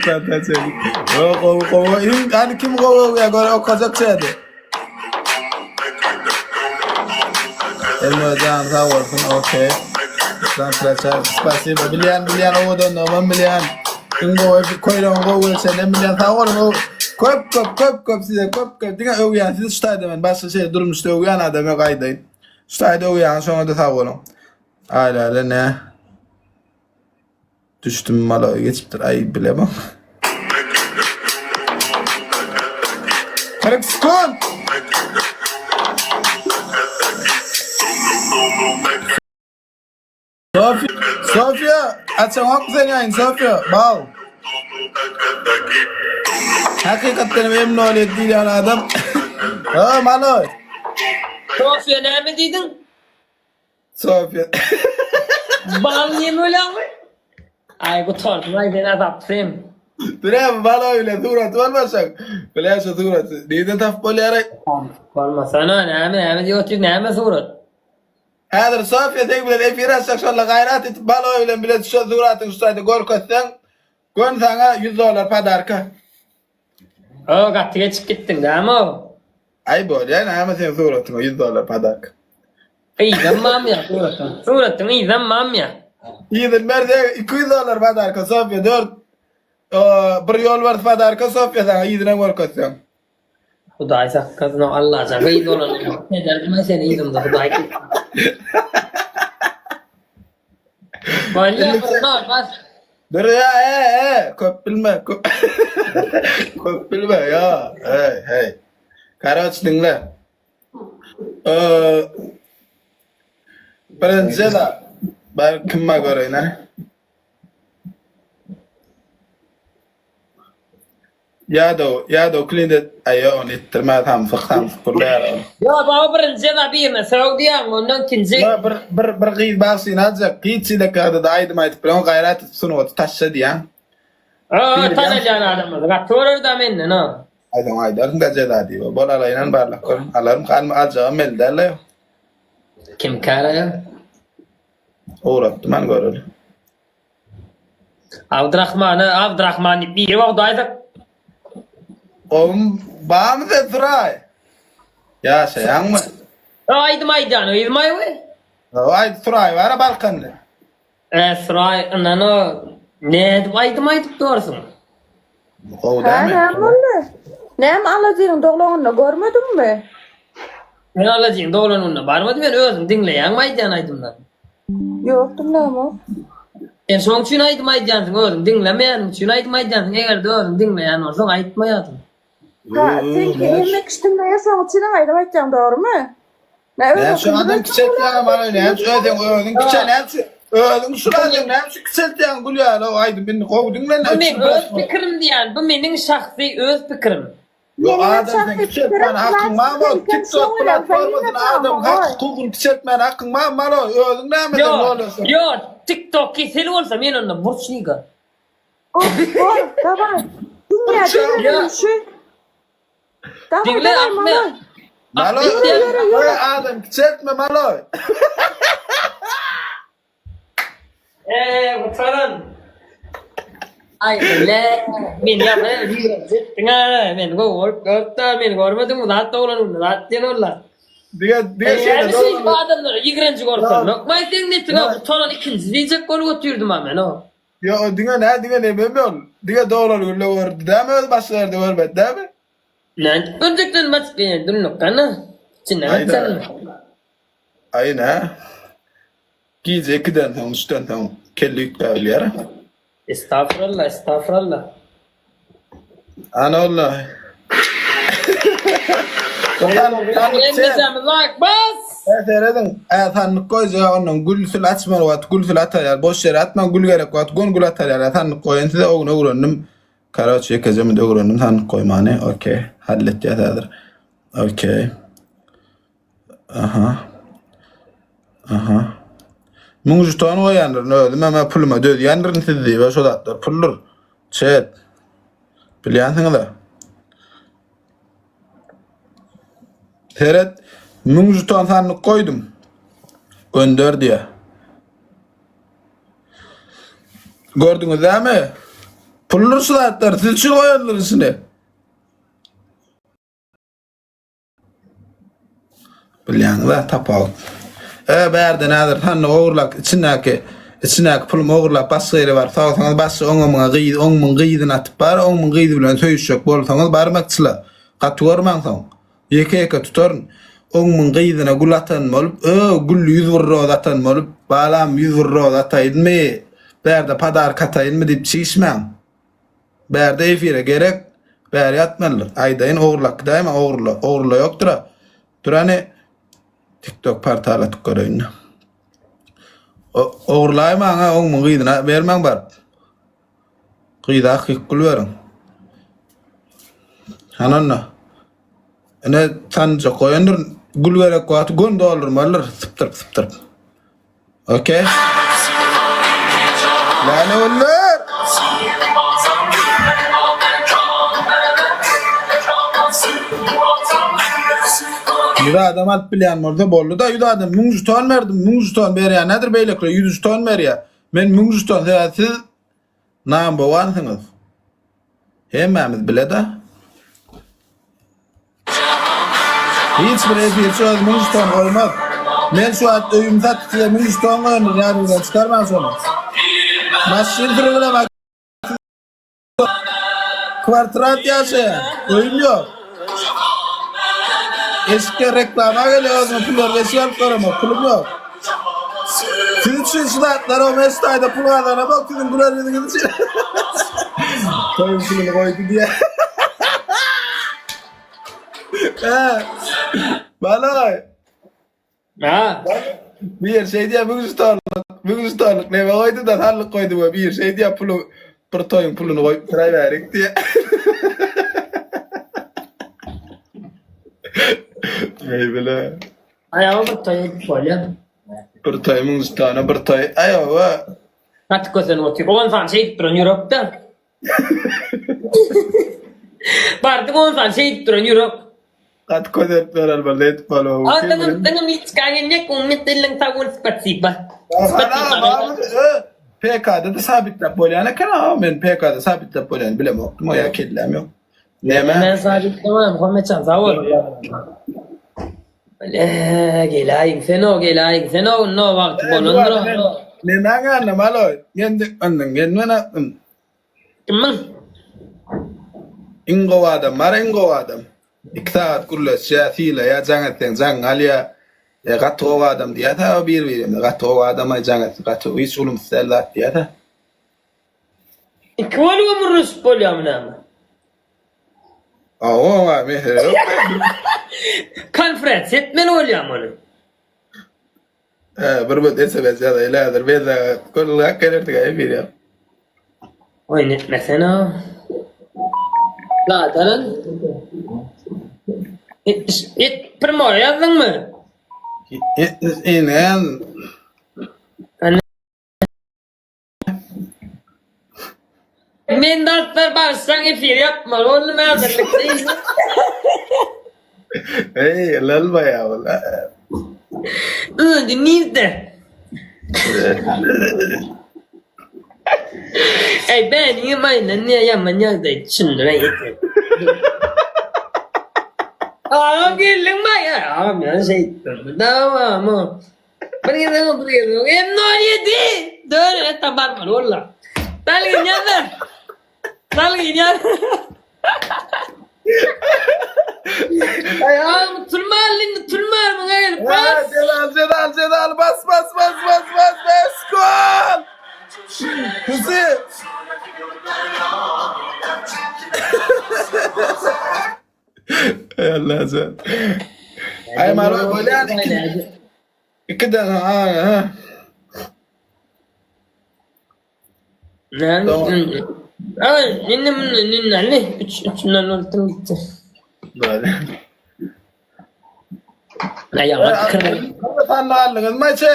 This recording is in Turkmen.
Samarkanda çenli. O gowy gowy. Iň hany kim gowy öwýär gör okajak çädi. Elma jan sag bolsun. Okey. Islam Kraçar, spasibo. Bilýän bilýän owadanlygymam bilýän. Iň gowy köýnegiň gowy gelşenem bilýän. Sag boluň. o- Köp köp köp köp size köp köp diňe öwýän siz şu taýda men başga şey durmuşda öwýän adam ýok aýdaýyn. Şu taýda öwýän şoňa da sag boluň. Aýlale ne? Düşdüm mala geçipdir aý bilemok. 40 sekund. Sofiýa, Sofiýa, açaňok sen ýaýyn Sofiýa, bal. Hakykatdan hem M07 diýýän adam. Ha, maloý. Sofiýa näme diýdiň? Sofiýa. Bal niýe bölýäňmi? Aý gutardym aý sen azapsyn. Birem bala bilen suraty bolmasak. Bilýän şu suraty. Nirden tapyp bolýar? Bolmasana näme näme diýip otyr näme surat? Häzir Sofiýa seň bilen efir açsak şonda gaýrat edip bala bilen bile düşen suratyňy şu taýda görkezseň gön saňa 100 dollar podarka. O gaty geçip gitdiň dämi o? Aý bolýa näme seň suratyňa 100 dollar podarka. Yzam bamýa suratyň. Suratyň yzam bamýa. Yzyny berseň 200 dollar podarka Sofiýa 4 bir ýolbars podarka Sofiýa saňa yzynam görkezseň. Hudaý saklasyn o Allajan gyz bolanyny ederdim men seni yzymda Hudaý Bolýa bir nol bas. Dur ya e e köp bilme köp köp bilme ya hey hey. Karoç diňle. Ee, birinji da ben kim göreýin ha? Ýadaw, ýadaw klin et, aý ýok ony etdirme samsyk samsyk gürlär ol. Ýok baba birinji jeza birine sög diýýäň ondan ikinji. Ýok bir bir bir gyz bagşyny aljak hiç hili ýagdaýda aýdym aýdyp bilenok gaýrat edip sungaty taşla diýýäň. Aa tanalýan adam bolsa gaty görerda menden o. Aý soň aýdarsyň da jeza diýip. Bol alaýynam barlap gör. Alarym alma aljagam belli däl-le. Kim käraýa? Ugratdym men göreli. Abdyrahmana Abdyrahman diýip biri bar Hudaý sak. Gowmy barmy sen Suraý? Ýaşaýaňmy? Aýdym aýdýan gyzmaý we? Aý Suraý bara Balkanly. E Suraý ynano nädip aýdym aýdyp dursuň? Gowy Hä, dämi? näme boldy? Näme Alajynyň doglanynda görmediňmi? Men Alajyň doglan gününe barmadym, men özüň diňleýäňmi aýdýan aýdymlaryny? Ýok, diňlämok. Sen şoň üçin aýdym aýdýansyň, özüň diňlemeýäniň üçin aýdym aýdýansyň, eger-de özüň diňleýän bolsaň aýtmaýardyň. Ha, seňki hemme kişi diňleýär, şoň üçinem aýdym aýtýaň, dogrymy? Nä Näme özüň üçin adam kiçeltýäň bana näme üçin özüň özüň kiçe näme üçin özüň şul adam näme üçin kiçeltýäň gül ýaly o aýdym indi gowy diňlen Bu meň öz pikirim diýýän, bu meniň şahsy öz pikirim. Ýok Meniň adam sen şahsy kiçeltmän pikirim hakyň barmy sen TikTok şoň bilen platformasyny adam hak hukugyny kiçeltmän hakyň barmy malo özüň näme sen Ýok, rolesyn. ýok, TikTok kesel bolsa men onda burçniga. Bor, daway. Diňle, diňle şu. Daway, Diňle daway, Ahmet. maloy. Malo Ahmet Ýöre, ýöre, ýöre. adam kiçeltme malo. Eee gutaran. Aý le men ýa ýetdiň a men gowy bolup görüp-de meni görmediňmi zat doglan günde zat diýen olla. Diňe diňe şeýle Näme şeýdip adamlara ýigrenji görkezmek maý seň netiňe gutaran ikinji diýjek bolup otyrdym a men o. Ýok diňe nä diňe nememi ol diňe doglan günde gördi dämi özi başga ýerde görmedi dämi. Nädip görjekden başga ýerde durnukgana içinden Aýda. açaryn. Aý nä Gije ikiden soň, üçden soň kelle üýtgäp bilýär. Estagfurallah, estagfurallah. Ana olla. Hemmämiz like bas. Ä serediň, ä sandyk goýja ondan gül sil açmaly wagt gül sil atarýar. Boş ýere atmaň gül gerek wagt gön gül atarýar. Ä sandyk goýan size o gün öwrendim. Karoç ýekeje mide öwrendim sandyk goýmany. Okey. Halletýäs häzir. Okey. Aha. Aha. Müň žeton goýandyryn özüm hem puluma dözýändirin siz diýip şo zatlar puldur. Çet. Bilýänsiňiz-a. Seret, 1000 žeton sandyk goýdum. Gönder diýä. Gördüňiz dämi? Puldur şu zatlar. Siz üçin goýandyr içine. Bilýäňiz-ä tapawut. E, bärde nädir sandyk ogurlap içindäki içindäki pulumy ogurlap başga ýere baryp salsaňyz başga oňa muňa gyz oň muň gyzyny atyp bar oň muň gyzy bilen söýüşjek bolsaňyz barmakçyla. Gaty görmäň soň. Ýeke ýeke tutaryn. Oň muň gyzyna gül atan bolup, ö, gülli 101 roza atan bolup, balam 101 roza ataýynmy, bärde podarka ataýynmy diýip çişmäň. Bärde efire gerek. Bäri ýatmalydyr. Aýdaýyn ogurlap gidäýme ogurla. Ogurla ýokdyra. Dur hany TikTok portal atyp göreýin. Ogurlaýmaň ha oň gyzyna bermäň baryp. Gyza hakyky gül beriň. Hany onda. Ine sanjak goýandyr. Gül gerek wagty gön doldurmalydyr sypdyryp sypdyryp. Okey. Läle güller. Ýüz adam alyp bilýän bolsa boldy-da ýüz adam 1000 jeton berdim 1000 jeton berýän nedir beýlekiler 100 jeton berýär. Men 1000 jeton sebäbi siz number onesyňyz. Hemmämiz bile-de. Hiç bir efirçi öz 1000 jeton goýmaz. Men şu wagt öýümi satyp size 1000 jeton goýandyryn ýadyňyzdan çykarmaň şony. Maşyn sürüp bilemok. Kwartirat ýaşaýan. Öýüm ýok. Eşikde reklama gelýär özüme pul berip eşik alyp göremok. Pulum ýok. Siz üçin şu zatlar o men şu taýda pul gazanamok siziň güler ýüzüňiz üçin. Toýuň puluny goýdy diýýär. He. Balaý. Ha. Bir şey diýýär, 1000 tonluk, 1000 tonluk neme goýdy da sandyk goýdy we bir şey diýýär, puly bir toýuň puluny goýup duraýberik diýýär. Eý bile. Aýagy bir toý edip bolýar. Bir toý 1000 tona, bir toý. Aý owa. Gaty kösenip otyr. Onsan şeýdip duran ýürekde. Bardyk onsan şeýdip duran ýürek. Gaty kösenip duran bir edip bolmagy mümkin. Adyňym diňim içkä gelmek umyt elliň sag bol spasiba. PK'da da sabitlep bolýan eken ha men PK'da sabitlep bolýan bilemokdym o ýa kelläm ýok. Näme? Men sabitlemem Muhammetjan sag bol. Le geläýiň sen o geläýiň sen o no wagty bolandyr o. Nämäň ýanyna maloý? Men ondan gelmen atdym. Kimiň? Iň gowy adam bar iň gowy adam. Iki sagat gürleşýär, sylaýar, jaň etseň jaňyňy alýar. E, gaty gowy adam diýýär-dä bir-birimize. Gaty gowy adam-aý jaň etsin, gaty hiç ulumsy däl zat diýýär-dä. Iki bolubam gürleşip bolýarmy näme? Hawa, oňa mesele ýok. Konferensiýa etmeli bolýarmy ony? He, bir böt SMS ýazaýly häzir. Men saňa gürläp gelerdik efire. Oýun etmesene. Ladalan. Et, primoý ýazdyňmy? Inen. Men dostlar bagyşlaň efir ýapmaly boldum häzirlikde. Eý, lalma ýa ol. Özi nirde? Eý, bäniňem aýnan niýe ýaman ýagdaý düşündiren ýeter. Agam geldiňmi? Agam ýa şeýtdim. Dawam. Bir gezek bir gezek. Hem 07. Dön et barmaly walla. Dalgyn ýazar. Dalgyn ýaz. Ay ağam tutulmaz indi tutulmaz muňa gelip bas. Celal Celal Celal bas bas bas bas bas bas gol. Kuzi. Ey Allah sen. Ay Marwa bolýan iki. Ikiden ha ha. Näme? Ay, indi indi ne? 3 3-nden ultim gitdi. Böyle. Aýagyma tükürdim. Sen aldyňyz maçy.